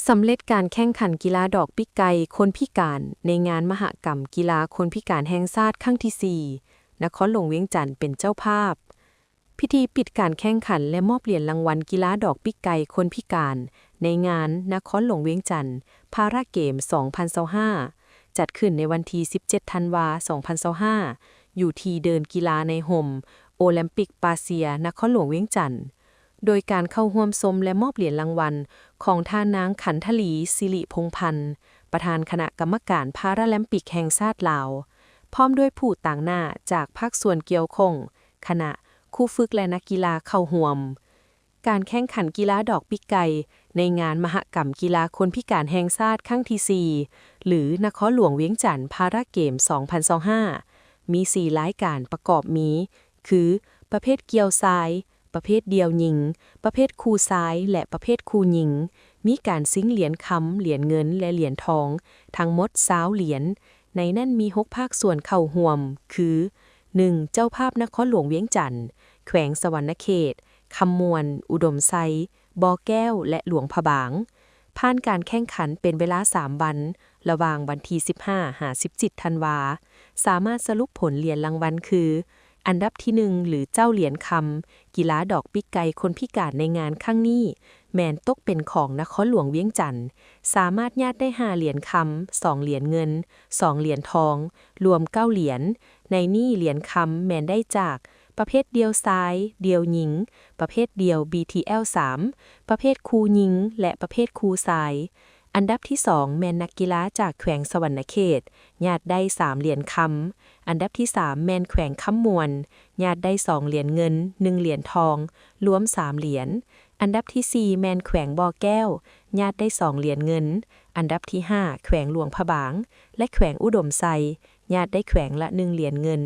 ສຳເລັດການແຂ່ງຂັນກິລາດອກປີກໄກ່ຄົນພິການ ໃນງານມະຫະກຳກິລາຄົນພິການແຫ່ງຊາດຄັ້ງທີສີ່ ນະຄອນຫຼວງວຽງຈັນເປັນເຈົ້າພາບ. ພິທີປິດການແຂ່ງຂັນ ແລະ ມອບຫຼຽນລາງວັນກິລາດອກປີກໄກ່ຄົນພິການ ໃນງານນະຄອນຫຼວງວຽງຈັນ ພາຣາເກມ ສອງພັນຊາວຫ້າ ຈັດຂຶ້ນໃນວັນທີສິບເຈັດ ທັນວາ ສອງພັນຊາວຫ້າ ຢູ່ທີ່ເດີ່ນກິລາໃນຮົ່ມໂອແລມປິກປາເຊຍ ນະຄອນຫຼວງວຽງຈັນ. ໂດຍການເຂົ້າຮ່ວມຊົມ ແລະ ມອບຫຼຽນລາງວັນຂອງທ່ານນາງ ຂັນທະລີ ສິລິພົງພັນ ປະທານຄະນະກຳມະການພາຣາແລມປິກແຫ່ງຊາດລາວ, ພ້ອມດ້ວຍຜູ້ຕາງໜ້າຈາກພາກສ່ວນກ່ຽວຂ້ອງ, ຄະນະ, ຄູຝຶກ ແລະ ນັກກິລາເຂົ້າຮ່ວມ. ການແຂ່ງຂັນກິລາດອກປີກໄກ່ ໃນງານມະຫະກຳກິລາຄົນພິການແຫ່ງຊາດຄັ້ງທີສີ່ ຫຼື ນະຄອນຫຼວງວຽງຈັນພາຣາເກມ ສອງພັນຊາວຫ້າ ມີສີ່ລາຍການປະກອບມີ ຄື ປະເພດກ່ຽວຊາຍ, ປະເພດດ່ຽວຍິງ, ປະເພດຄູ່ຊາຍ ແລະ ປະເພດຄູ່ຍິງ, ມີການຊິງຫຼຽນຄຳ, ຫຼຽນເງິນ ແລະ ຫຼຽນທອງ ທັງໝົດຊາວຫຼຽນ. ໃນນັ້ນມີຫົກພາກສ່ວນເຂົ້າຮ່ວມ ຄື ໜຶ່ງ ເຈົ້າພາບນະຄອນຫຼວງວຽງຈັນ, ແຂວງສະຫວັນນະເຂດ, ຄຳມ່ວນ, ອຸດົມໄຊ, ບໍ່ແກ້ວ ແລະ ຫຼວງພະບາງ. ຜ່ານການແຂ່ງຂັນເປັນເວລາສາມວັນ ລະຫວ່າງວັນທີສິບຫ້າ ຫາ ສິບເຈັດ ທັນວາ, ສາມາດສະຫຼຸບຜົນຫຼຽນລາງວັນຄື ອັນດັບທີໜຶ່ງ ຫຼື ເຈົ້າຫຼຽນຄຳ ກິລາດອກປີກໄກ່ຄົນພິການໃນງານຄັ້ງນີ້ ແມ່ນຕົກເປັນຂອງນະຄອນຫຼວງວຽງຈັນ, ສາມາດຍາດໄດ້ຫ້າຫຼຽນຄຳ, ສອງຫຼຽນເງິນ, ສອງຫຼຽນທອງ, ລວມເກົ້າຫຼຽນ. ໃນນີ້ຫຼຽນຄຳແມ່ນໄດ້ຈາກ ປະເພດດ່ຽວຊາຍ, ດ່ຽວຍິງ, ປະເພດດ່ຽວ ບີທີແອລ ສາມ, ປະເພດຄູ່ຍິງ ແລະ ປະເພດຄູ່ຊາຍ. ອັນດັບທີສອງແມ່ນນັກກິລາຈາກແຂວງສະຫວັນນະເຂດ, ຍາດໄດ້ສາມຫຼຽນຄຳ. ອັນດັບທີສາມແມ່ນແຂວງຄຳມ່ວນ, ຍາດໄດ້ສອງຫຼຽນເງິນ, ໜຶ່ງຫຼຽນທອງ, ລວມສາມຫຼຽນ. ອັນດັບທີສີ່ແມ່ນແຂວງບໍ່ແກ້ວ, ຍາດໄດ້ສອງຫຼຽນເງິນ. ອັນດັບທີຫ້າແຂວງຫຼວງພະບາງ ແລະ ແຂວງອຸດົມໄຊ, ຍາດໄດ້ແຂວງລະໜຶ່ງຫຼຽນເງິນ.